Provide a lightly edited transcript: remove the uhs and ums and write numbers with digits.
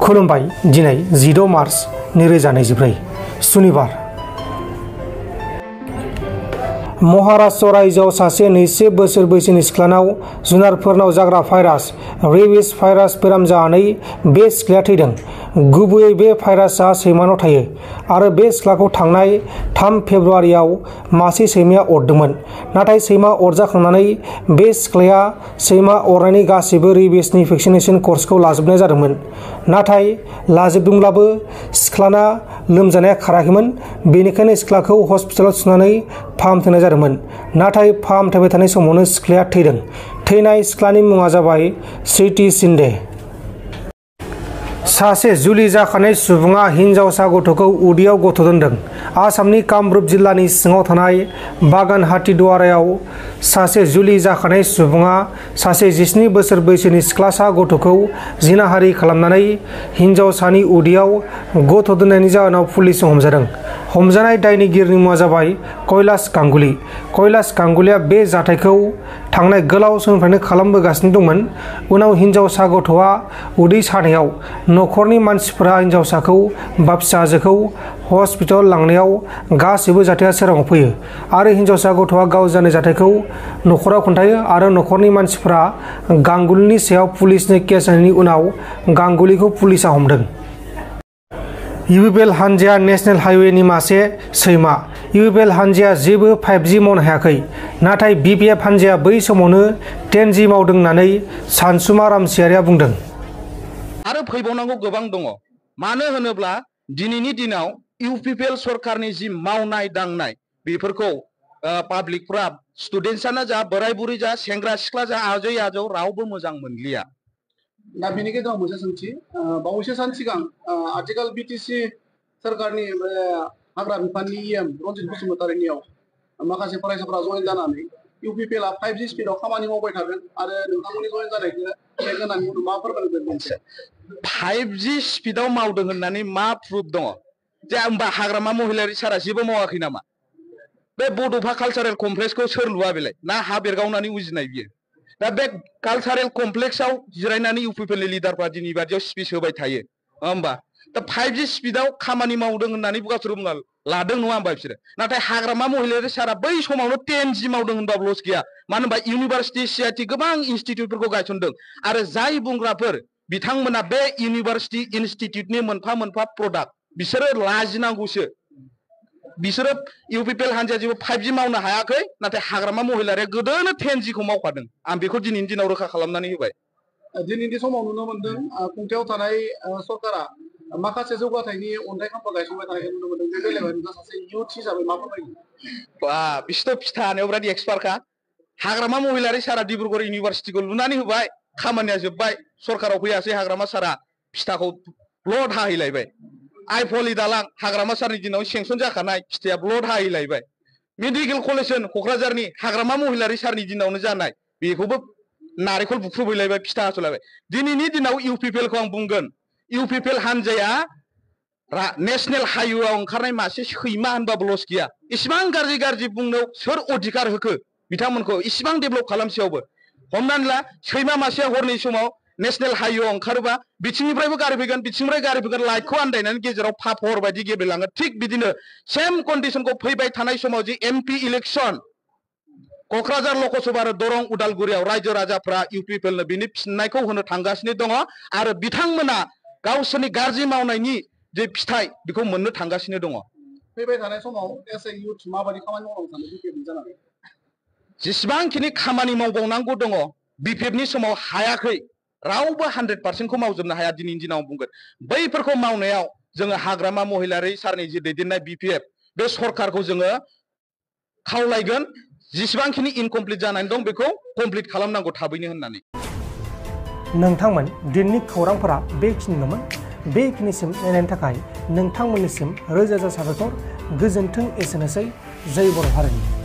खुलुमबाय दिनै 16 मार्च 2024 सुनिबार महाराष्ट्र रायजोआव सासे 2 बोसोर बैसोनि सिख्लानाव जुनारफोरनाव जाग्रा भाइरास रेबिस भाइरास बेराम जानानै बे सिख्लाया थैदों। गुबैयै बे भाइरासआ सैमानाव थायो आरो बे सिख्लाखौ थांनाय 3 फेब्रुआरियाव मासे सैमाया अरदोंमोन। नाथाय सैमा अरजाखांनानै बे सिख्लाया सैमा अरनायनि गासैबो रेबिसनि भेक्सिनेशन कर्सखौ लाजोबनाय जादोंमोन। नाथाय लाजोबदोंब्लाबो सिख्लाना लोमजानाया खाराखैमोन। बेनिखायनो सिख्लाखौ हस्पिटालाव थिसननानै फाहामथायनाय जादोंमोन। नाथाय फाहामथायबाय थानाय समावनो सिख्लाया थैदों। थैनाय सिख्लानि मुङा जाबाय स्रिति शिंदे। सासे जुलि जाखानाय सुबुङा हिनजावसा गथ'खौ उदैयाव गथ' दोनदों। आसामनि कामरुप जिल्लानि सिङाव थानाय बागान हातिदुवारायाव सासे जुलि जाखानाय सुबुङा सासे 17 बोसोर बैसोनि सिख्लासा गथ'खौ जिनाहारि खालामनानै हिनजावसानि उदैयाव गथ' दोननायनि जाहोनाव पुलिसजों हमजादों। हमजानाय दायनिगिरिनि मुङा जाबाय कैलाश गांगुली। कैलाश गांगुलीया बे जाथायखौ थांनाय गोलाव समनिफ्रायनो खालामबोगासिनो दंमोन। उनाव हिनजावसा गथ'आ उदै सानायाव न'खरनि मानसिफोरा हिनजावसाखौ बा फिसाजोखौ हस्पिटाल लांनायाव गासैबो जाथाया सोराङाव फैयो आरो हिनजावसा गथ'आ गाव जानाय जाथायखौ न'खराव खोन्थायो आरो न'खरनि मानसिफोरा गांगुलीनि सायाव पुलिसनि केस होनायनि उनाव गांगुलीखौ पुलिसआ हमदों। इउपिपिएल हानजाया नेशनेल हाइवेनि मासे सैमा। इउपिपिएल हानजाया जेबो 5G मावनो हायाखै। नाथाय बिपिएफ हानजाया बै समावनो 10G मावदों होननानै सानसुमा रामसियारिया बुंदों। आरो फैबावनांगौ गोबां दङ। मानो होनोब्ला दिनैनि दिनाव इउपिपिएल सरकारनि जि मावनाय दांनाय बेफोरखौ पाब्लिकफ्रा स्टुडेन्टसानो जा बोराय बुरै जा सेंग्रा सिख्ला जा आजै आजौ रावबो मोजां मोनलिया। दा बेनि गेजेराव मोनसे सोंथि बावैसो सान सिगां आथिखाल बिटिसि सरकारनि हाग्रा बिफाननि EM रनजित बसुमतारिनियाव माखासे फरायसाफोरा जयेन जानानै इउपिपिएलआ 5G स्पिडआव खामानि मावबाय थागोन आरो नोंथांमोननि जयेन जानायखौ चेक होनानै मा फोरमायगोन? 5G स्पिडआव मावदों होननानै मा प्रुफ दङ? जे होमबा हाग्रामा महिलारि सारा जेबो मावाखै नामा? बे बड'फा कालचारेल कमप्लेक्सखौ सोर लुआ बेलाय? ना हा बेरगावनानै उजिनाय बियो? दा बे कालचारेल कमप्लेक्सआव जिरायनानै इउपिपिएलनि लिडारफ्रा दिनै बादियाव स्पिच होबाय थायो होमबा? दा 5G स्पिडआव खामानि मावदों होननानै गावसोर बुंना लादों नङा होमबा बिसोरो? नाथाय हाग्रामा महिलारि सारा बै समावनो 10G मावदों होनबाबो लस गैया। मानो होनबा इउनिभार्सिटि CIT गोबां इनस्टिट्युटफोरखौ गायसनदों आरो जाय बुंग्राफोर बिथांमोना बे इउनिभार्सिटि इनस्टिट्युटनि मोनफा प्रडाक्ट बिसोरो लाजिनांगौसो। बिसोरो इउपिपिएल हानजाया जेबो 5G मावनो हायाखै। नाथाय हाग्रामा महिलारिया गोदोनो 10Gखौ मावखादों। आं बेखौ दिनैनि दिनाव रोखा खालामनानै होबाय। दिनैनि समाव नुनो मोनदों खुंथायाव थानाय सरकारा माखासे जौगाथायनि अन्थाइ खाम्फा गायसनबाय थानायखौ नुनो मोनदों। बे बेलायाव नोंथाङा सासे इयुथ हिसाबै मा फोरमायगोन? बिसोरथ' फिथा हानायाव बिराद एक्सपार्टखा। हाग्रामा महिलारि सारा डिब्रुगड़ इउनिभार्सिटिखौ लुनानै होबाय, खामानिया जोब्बाय। सरकाराव फैयासै हाग्रामा सारा फिथाखौ ब्लड हाहैलायबाय। आइफवालि दालां हाग्रामा सारनि दिनाव सेंसन जाखानाय फिथाया ब्लड हाहैलायबाय। मेडिकेल कलेज क'क्राझारनि हाग्रामा महिलारि सारनि दिनावनो जानाय बेखौबो नारेंखल बुख्रुबहैलायबाय, फिथा हास'लायबाय। दिनैनि दिनाव इउपिपिएलखौ आं बुंगोन, इउपिपिएल हानजाया नेशनेल हाइवेआव ओंखारनाय मासे सैमा होनबाबो लस गैया। इसिबां गाज्रि बुंनो सोर अधिकार होखो बिथांमोनखौ इसिबां डेभेलप खालामसेयावबो? हमनानै ला सैमा मासेया हरनि समाव नेशनेल हाइवेआव ओंखारोबा बिथिंनिफ्रायबो गारि फैगोन, बिथिंनिफ्राय गारि फैगोन, लाइटखौ आन्दायनानै गेजेराव फाफर बायदि गेब्लेलाङो। थिग बिदिनो सेम कन्डिसनखौ फैबाय थानाय समाव जि MP इलेक्सन क'क्राझार लकसभा आरो दरं उदालगुरियाव रायजो राजाफ्रा इउपिपिएलनो बिनि फिननायखौ होनो थांगासिनो दङ आरो बिथांमोना गावसोरनि गाज्रि मावनायनि जे फिथाइ बेखौ मोननो थांगासिनो दङ। फैबाय थानाय समाव एस ए इउथ माबायदि खामानि मावनो सानो बिपिएफनि जानानै? जेसेबांखिनि खामानि मावबावनांगौ दङ बिपिएफनि समाव हायाखै। रावबो 100%खौ मावजोबनो हाया। दिनैनि दिनाव बुंगोन बैफोरखौ मावनायाव जोङो हाग्रामा महिलारि सारनि जे दैदेननाय बिपिएफ बे सरकारखौ जोङो खावलायगोन जेसेबांखिनि इनकमप्लिट जानानै दं बेखौ कमप्लिट खालामनांगौ थाबैनो होननानै। नोंथांमोन दिनैनि खौरांफोरा बेखिनिल'मोन। बेखिनिसिम नायनायनि थाखाय नोंथांमोननिसिम रोजा रोजा साबायखर। गोजोन्थों। एसेनोसै। जय बर' हारिनि।